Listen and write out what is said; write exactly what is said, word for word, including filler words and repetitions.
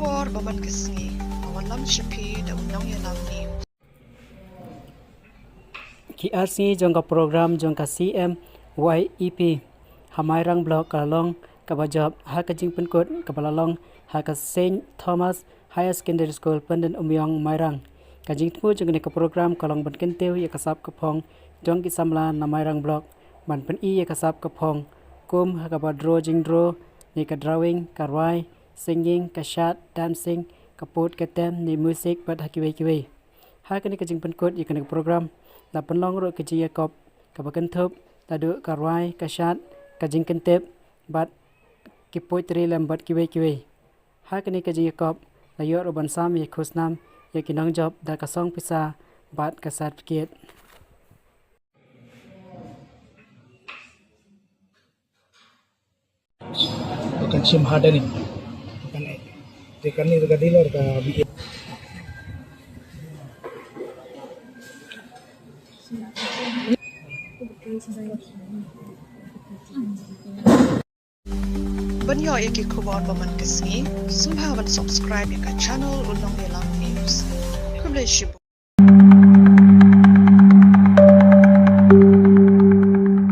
Por ba man ka sngi, ka wallam sha phi da u nongïalam news. Ki ar sngi jong ka program jong ka C M Y E P ha Mairang Block ka la long kaba jop ha ka jingpynkut kaba la long ha ka Saint Thomas Higher Secondary School, Pyndon Umïong, Mairang. Ka jingthmu jong kane ka program ka long ban kyntiew ïa ka sap ka phong jong ki samla na Mairang Block, ban pyni ïa ka sap ka phong kum ha kaba draw jingdraw ne ka drawing, ka rwai, singing, ka shad, dancing, ka pud ka tem ne music bad ha kiwei kiwei. Ha kane ka jingpynkut ïa kane ka program la pynlong ruh ka jingïakop kaba kynthup naduh ka rwai, ka shad, ka jingkyntip bad ki poetry lem bad kiwei kiwei. Ha kane ka jingïakop la ïoh ruh ban sam ïa khusnam ïa ki nongjop da ka song pisa bad ka certificate. Ba kan shim ha da ni. Ba kan, eh, te kan ni ka dealer ka B A. Ban ïoh ïa ki khubor ba man ka sngi, sngewbha ban subscribe ïa ka channel U Nongïalam News. Khublei shibun.